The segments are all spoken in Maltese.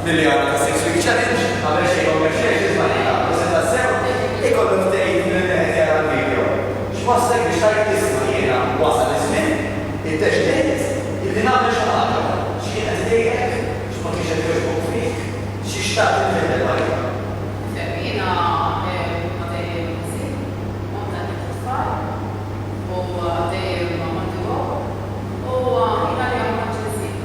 Milli għandna tas-Six Week Challenge, qabel xejn congratulations Marika, prosit tassew. Ikollok tgħid lil min qed jara l-video x'wasslek biex tgħid isma' jiena wasal iż-żmien, iddeċidejt illi nagħmel xi ħaġa. X'kien qed idejqek, x'ma kienx qed jogħġbok fik, xi xtaqt li tbiddel Marika? Nifhem, jiena ma dejjem busy, omm ta' tliet itfal u dejjem on the go u ħin għalija ma kontx insib.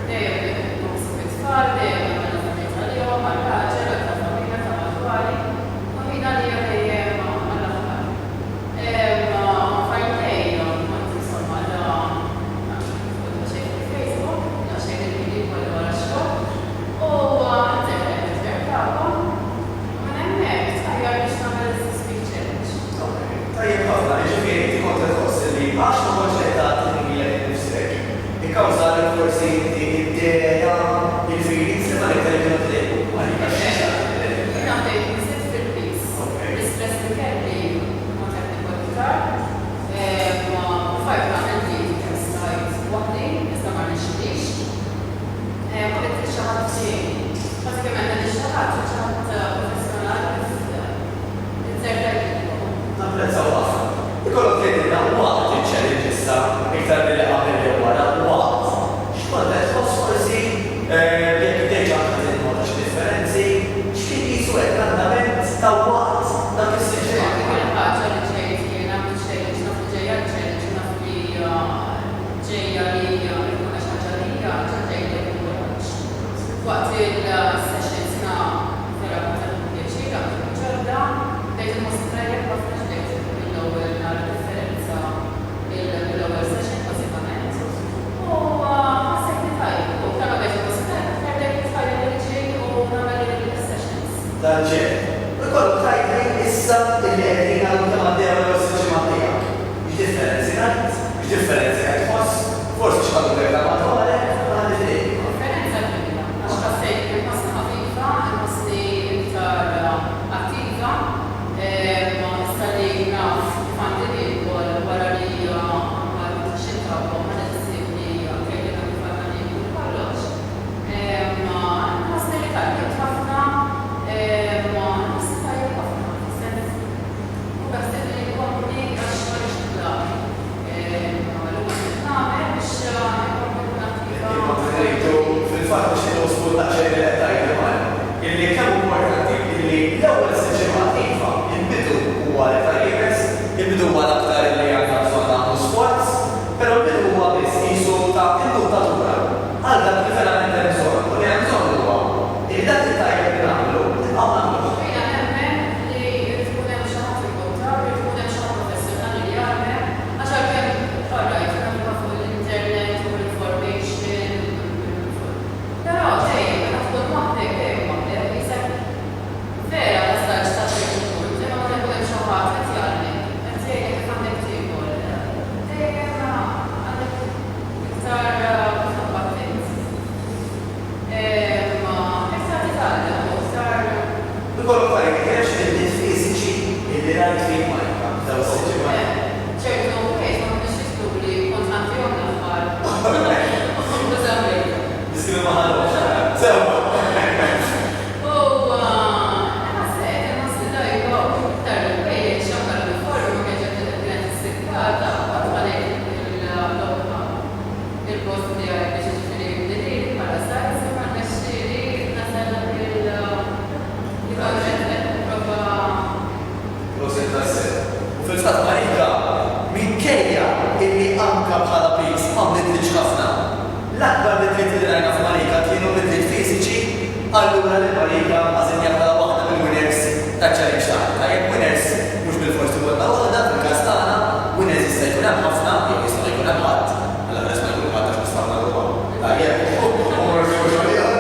Dejjem nħossib it-tfal, dejjem nagħmel affarijiet għalihom, għar-raġel, għal tal-familja, ta' madwari, u ħin għalija dejjem għall-aħħar. Friday kont insomma la fuq daqsxejn fuq il-Facebook, daqsxejn il-ħin li jkolli wara x-xogħol, u internet network tagħkom, u minn hemmhekk tħajjart biex nagħmel is-six week challenge. Ok, tajjeb ħafna, jiġifieri inti kont qed tħoss li għax ma kontx qed tagħti ħin lilek innifsek, Ikkawżalek forsi inti id-dehra, il-feelings li mal-iktar li kienu tlejquk, Marika, xi xtaqt tgħidilna? Jiena bdejt nżid fil-piż. L-istress li kelli kont qed niekol iktar. Ppruvajt nagħmel diet kemm stajt waħdi, iżda ma rnexxilix. U ridt lil xi ħadd jgħinni. Prattikament dan ix-xi ħadd ridt xi ħadd professjonali kif inzertajt lilkom. Napprezzaw ħafna. Ikollok tgħidilna waqt iċ-challenge issa, iktar milli qabel jew wara, waqt. X'kont qed tħoss forsi, jekk bdejtx anke tinnota xi differenzi, x'kien qisu hekk l-andament ta' waqt dak is-sitt ġimgħat? L-ewwel ħaġa li ġejt jiena miċ-challenge, naf li ġejja ċ-challenge u naf li ġejja li jrid nagħmel xi ħaġa għalija, ġa ġejt bil-kuraġġ. Waqt il-sessions jiena vera kont qed nieħu pjaċir, għamilt ġodda, Bdejt inħossni tajjeb ħafna għax bdejt mill-ewwel nara differenza mill-ewwel session bażikament. U ħassejtni tajjeb u iktar ma bdejt inħossni tajjeb iktar bdejt nitħajjar li niġi u nagħmel is-sessions. Dan ċert. U jkollok tgħidli issa illi qegħdin għadhom kemm għaddew l-ewwel sitt ġimgħat tiegħek. X'differenzi rajt? X'differenzi qed tħoss? Forsi x'qalulek ta' madwarek? Ħalli f'idejk. Differenza kbira, għax ħassejtni nħossni ħafifa, inħossni iktar attiva, issa li naf kif għandi niekol wara li anke l-nutrition tagħkom ħadet ħsieb li tgħidilna kif għandna nieklu u kollox, inħossni li tgħallimt ħafna, inħossni tajjeb ħafna, fis-sens u beħsiebni li nkompli għax ma rridx nitlaq. Fil-fatt nixtieq nieħu spunt daqsxejn milli qed tgħidli Mari, illi kemm hu importanti illi l-ewwel sitt ġimgħat iva, il-bidu huwa l-iktar iebes, il-bidu huwa l-aktar illi għandna bżonn nagħmlu sforz, però l-bidu huwa biss qisu ta' imbuttatura għal dak li verament hemm bżonn u li hemm bżonn huwa illi dak it-tajjeb li nagħmlu nibqgħu nagħmluh. Jiena nemmen li jrid ikun hemm xi ħadd jimbuttak, irid ikun hemm xi ħadd professjonali li jgħallmek, Għax għalkemm alright nagħmluha fuq l-internet u l-information u però dejjem meta tkun waħdek dejjem waħdek qisek vera tasal sa ċertu punt imma meta jkun hemm xi ħadd qed jgħallmek, qed jgħidlek kif għandek tiekol, dejjem għandek iktar kif taqbad tgħid iktar titgħallem u iktar. Ikollok tgħidli kien hemm xi bidliet fiżiċi illi rajt fik Monica f'dawn is-sitt ġimgħat? Ċertu ħwejjeġ ma kinux jidhruli kont ngħaddihom l-aħħar u żammejthom. Miskina ma ħadhomx. Sewwa. U ħassejt inħossni tajba u iktar mill-ħwejjeġ anke l-uniformi ma kienx qed kienet issikkata qatt ma lejt il-logħba il-post tiegħi biex jiġifieri jibni lili bħala size imma rnexxieli nasal dak il li kont qed nipprova. Prosit tassew. U fil-fatt Marika, minkejja illi anka bħala piż ma nbidlitx ħafna, l-akbar bidliet li rajna f'Marika kienu bidliet fiżiċi, allura lil Marika għażilniha bħala waħda mill-winners taċ-challenge tagħna. Tajjeb, winners mhux bilfors ikollna waħda, fil-każ tagħna, winners jista' jkun hemm ħafna jew jista' ma jkun hemm ħadd, Alla ħares ma jkun ħadd għax nistgħu nagħluha. Tajjeb, u mmorru nieħu xogħol ieħor.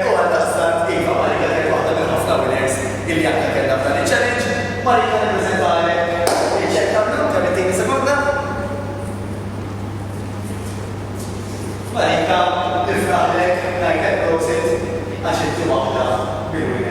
U għaldaqstant, iva, Marika kienet waħda mill-ħafna winners illi aħna kellna f'dan iċ-challenge. Marika nippreżentalek iċ-ċekk ta' blu, kemm ittini sekonda? Marika, nifraħlek, ngħidlek prosit għax inti waħda mill-winners.